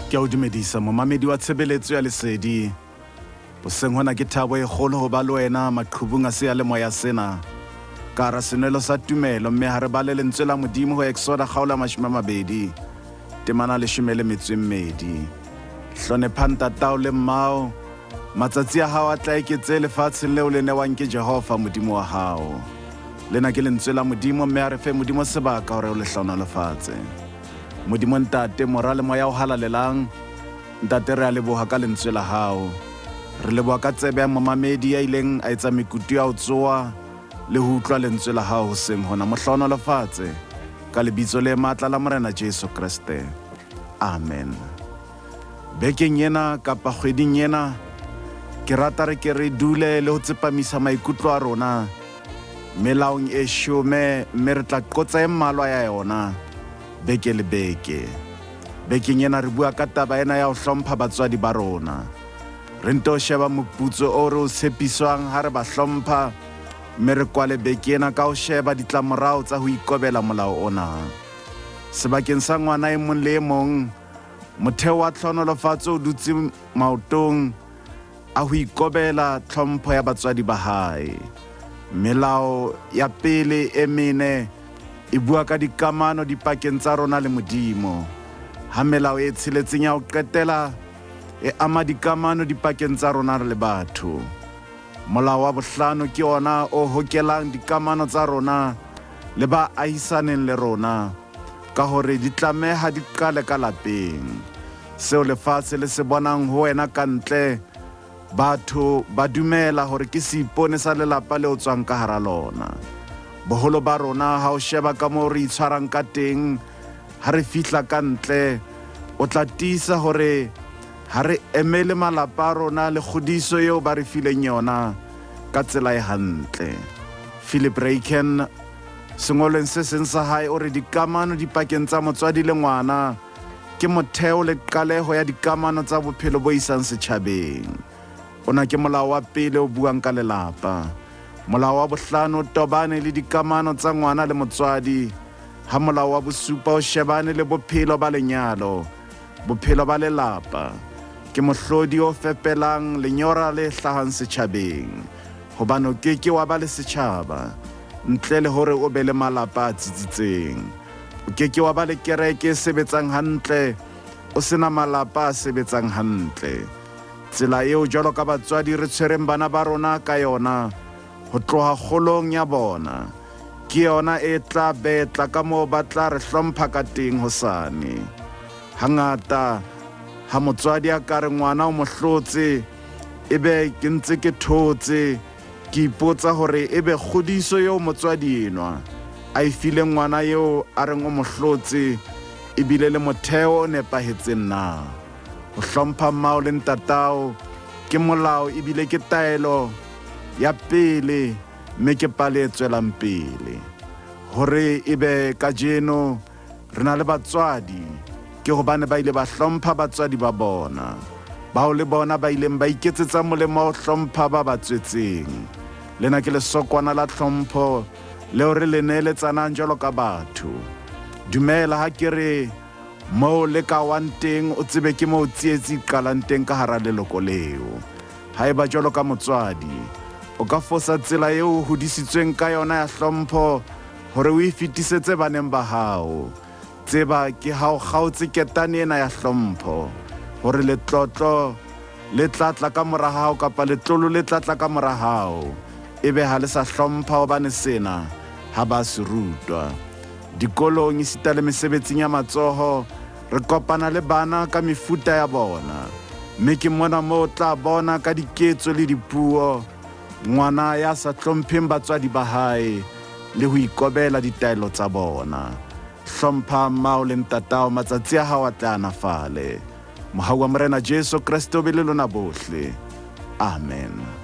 Ke a o dumedisa momamedi wa tshebeletso ya lesedi. Hoseng hona ke thabo e kgolo ho ba le wena maqhubung a seyalemoya sena. Ka hara senwelo sa tumelo mme ha re bale lentswe la Modimo ho Exoda kgaolo ya 20 temana 12. Hlonepha ntatao le mmao, matsatsi a hao a tla eketse lefatsheng leo le newang ke Jehova Modimo wa hao. Lena ke lentswe la Modimo mme a re fe Modimo sebaka hore o le hlohonolofatse. Modimo Ntate, Mora le Moya o Halalelang, Ntate re a leboha ka lentswe la hao. Re leboha ka tsebe ya momamedi ya ileng a etsa mekutu ya ho tsoa le ho utlwa lentswe la hao hoseng hona. Mo hlohonolofatse ka lebitso le matla la Morena Jesu Kreste. Amen. Bekeng ena kapa kgweding ena ke rata re ke re dule le ho tsepamisa maikutlo a rona melaong e shome mme re tla qotsa e mmalwa ya yona beke le beke. Bekeng ena re bua ka taba ena ya ho hlompha batswadi ba rona. Re nto sheba moputso o re o tshepiswang ha re ba hlompha mme re kwale beke ena ka ho sheba ditlamorao tsa ho ikobela molao ona. Sebakeng sa ngwana e mong le e mong, motheo wa tlhohonolofatso o dutse maotong a ho ikobela tlhompho ya batswadi ba hae. Melao ya pele e mene e bua ka dikamano dipakeng tsa rona le Modimo, ha melao e tsheletseng ya ho qetela e ama dikamano dipakeng tsa rona le batho. Molao wa bohlano ke ona o hokelang dikamano tsa rona le ba ahisaneng le rona ka hore di tlameha di qale ka lapeng. Seo lefatshe le se bonang ho wena kantle, batho ba dumela hore ke seipone sa lelapa le o tswang ka hara lona. Boholo ba rona ha o sheba ka moo re itshwarang ka teng ha re fihla ka ntle, o tla tiisa hore ha re emele malapa a rona le kgodiso eo ba re fileng yona ka tsela e hantle. Philip Ryken sengolweng se seng sa hae o re dikamano dipakeng tsa motswadi le ngwana ke motheo le qaleho ya dikamano tsa bophelo bo isang setjhabeng. Ona ke molao wa pele o buang ka lelapa. Molao wa bohlano o tobane le dikamano tsa ngwana le motswadi, ha molao wa bosupa o shebane le bophelo ba lenyalo. Bophelo ba lelapa ke mohlodi o fepelang lenyora le hlahang setjhabeng, hobane o ke ke wa ba le setjhaba ntle le hore o be le malapa a tsitsitseng. O ke ke wa ba le kereke e sebetsang hantle o se na malapa a sebetsang hantle. Tsela eo jwalo ka batswadi re tshwereng bana ba rona ka yona ho tloha kgolong ya bona ke yona e tla betla ka moo ba tla re hlompha ka teng hosane. Hangata ha motswadi a ka re ngwana o mo hlotse ebe ke ntse ke thotse, Ke ipotsa hore ebe kgodiso eo motswadi enwa a e fileng ngwana eo a reng o mo hlotse e bile le motheo o nepahetseng na. Ho hlompha mmao le ntatao ke molao ebile ke taelo ya pele mme ke pale e tswelang pele. Hore ebe kajeno Re na le batswadi ke hobane ba ile ba hlompha batswadi ba bona, bao le bona ba ileng ba iketsetsa molemo wa ho hlompha ba ba tswetseng. Lena ke lesokwana la tlhompho leo re le neeletsanang jwalo ka batho. Dumela ha ke re moo le ka wang teng o tsebe ke moo tsietsi e qalang teng ka hara leloko leo. Haeba jwalo ka motswadi o ka fosa tsela eo o hodisitsweng ka yona ya hlompho, Hore o e fetisetse baneng ba hao. Tseba ke ha o kgaotse ketane ena ya hlompho, hore letlotlo le tla tla ka mora hao kapa letlolo le tla tla ka mora hao, ebe ha le sa hlompha hobane sena ha ba se rutwa. Dikolong esita le mesebetsing ya matsoho, re kopana le bana ka mefuta ya bona, mme ke mona moo o tla bona ka diketso le dipuo Ngwana ya sa hlompheng batswadi ba hae le ho ikobela ditaelo tsa bona. Hlompha mmao le ntatao, matsatsi a hao a tle a anafale. Mohau wa Morena Jesu Kreste o be le lona bohle. Amen.